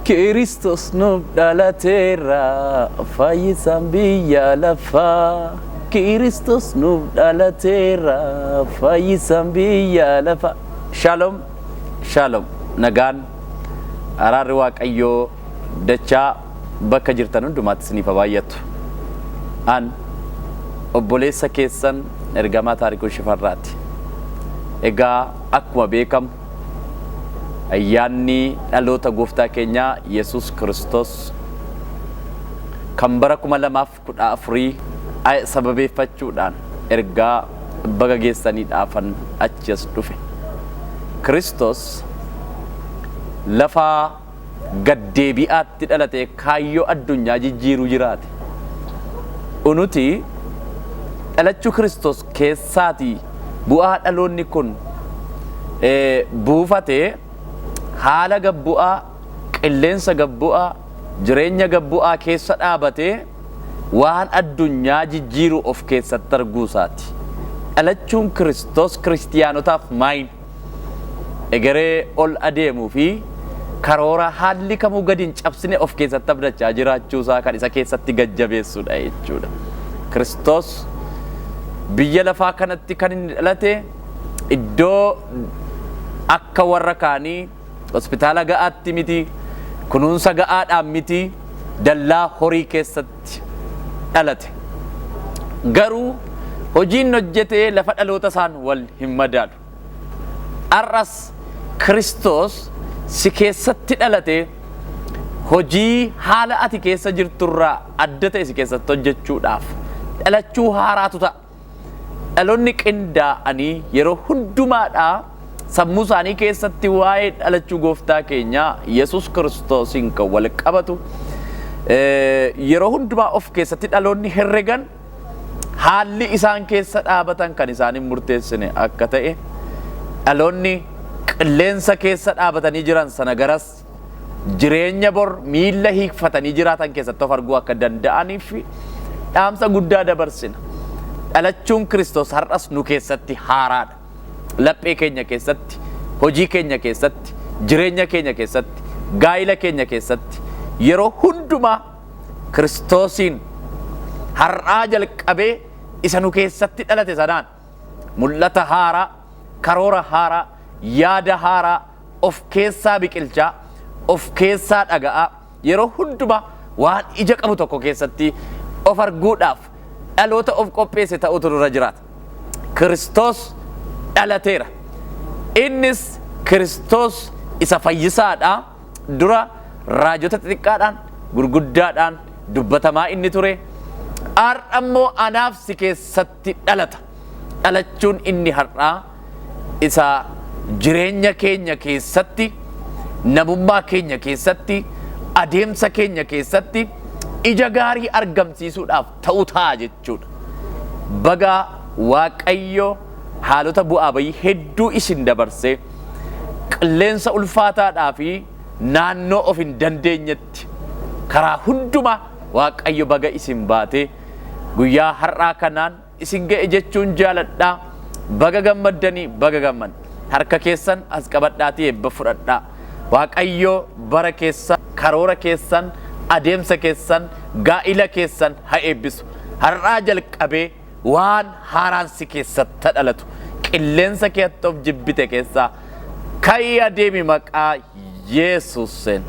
Kiristoos nuuf dhalateera, fayyisaan biyya lafaa. Kiristoos nuuf dhalateera, fayyisaan biyya lafaa. Shalom, shalom. Nagaan araarri Waaqayyoo dachaa bakka jirtan hundumaatti isiniif haa baay'atu. An obboleessa keessan ergamaa Taarikuu Shifarraati. Egaa akkuma beekamu ayyaanni dhaloota gooftaa keenyaa Yesuus Kiristoos kan bara 2014 sababeeffachuudhaan ergaa baga geessaniidhaafan achi as dhufe. Kiristoos lafa gaddeebi'aatti dhalate kaayyoo addunyaa jijjiiruu jiraate. Nuti dhalachuu Kiristoos keessaatii bu'aa dhaloonni kun buufate haala gabbu'aa, qilleensa gabbu'aa, jireenya gabbu'aa keessa dhaabatee waan addunyaa jijjiiru of keessatti arguu isaati. Dhalachuun Kiristoos kiristiyaanotaaf maayin? Egeree ol adeemuu fi karoora haalli kamuu gadi hin cabsine of keessatti abdachaa jiraachuu isaa kan isa keessatti gajjabeessudha jechuudha. Kiristoos biyya lafaa kanatti kan inni dhalate iddoo akka warra kaanii hospitaala ga'aatti miti, kunuunsa ga'aadhaan miti, dallaa horii keessatti dhalate. Garuu hojiin hojjetee lafa dhaloota isaan wal hin madaalu. Har'as Kiristoos si keessatti dhalate hojii haala ati keessa jirturraa adda ta'e si keessatti hojjechuudhaaf dhalachuu haaraatu ta'a. Dhaloonni qindaa'anii yeroo hundumaadhaa sammuu isaanii keessatti waa'ee dhalachuu gooftaa keenyaa Yesuus Kiristoosiin kan wal qabatu yeroo hundumaa of keessatti dhaloonni herregan haalli isaan keessa dhaabatan kan isaan hin murteessine akka ta'e, dhaloonni qilleensa keessa dhaabatanii jiran sana garas jireenya bor miilla hiikfatanii jiraatan keessatti of arguu akka danda'aniif dhaamsa guddaa dabarsina. Dhalachuun Kiristoos har'as nu keessatti haaraadha. Laphee keenya keessatti, hojii keenya keessatti, jireenya keenya keessatti, gaa'ila keenya keessatti yeroo hundumaa Kiristoosiin har'aa jalqabee isa nu keessatti dhalate sanaan mul'ata haaraa, karoora haaraa, yaada haaraa of keessaa biqilchaa, of keessaa dhaga'aa yeroo hundumaa waan ija qabu tokko keessatti of arguudhaaf dhaloota of qopheesse ta'utu nurra jiraata. Kiristoos dhalateera. Innis Kiristoos isa fayyisaadha. Dura raajota xixiqqaadhaan gurguddaadhaan dubbatamaa inni ture. Har'a immoo anaaf si keessatti dhalata. Dhalachuun inni har'aa isa jireenya keenya keessatti, namummaa keenya keessatti, adeemsa keenya keessatti ija gaarii argamsiisuudhaaf ta'u ta'a jechuudha. Baga Waaqayyo haalota bu'aa bayii hedduu isin dabarsee qilleensa ulfaataadhaa fi naannoo of hin dandeenyetti karaa hundumaa Waaqayyo baga isin baatee guyyaa har'aa kanaan isin ga'e jechuun jaaladhaa. Baga gammaddanii, baga gamman. Harka keessan as qabadhaatii eebba fudhadhaa. Waaqayyo bara keessan, karoora keessan, adeemsa keessan, gaa'ila keessan haa eebbisu. Har'aa jalqabee waan haaraan si keessatti dhalatu. Qilleensa keetti of jibbite keessaa ka'ii adeemi maqaa Yesuusin.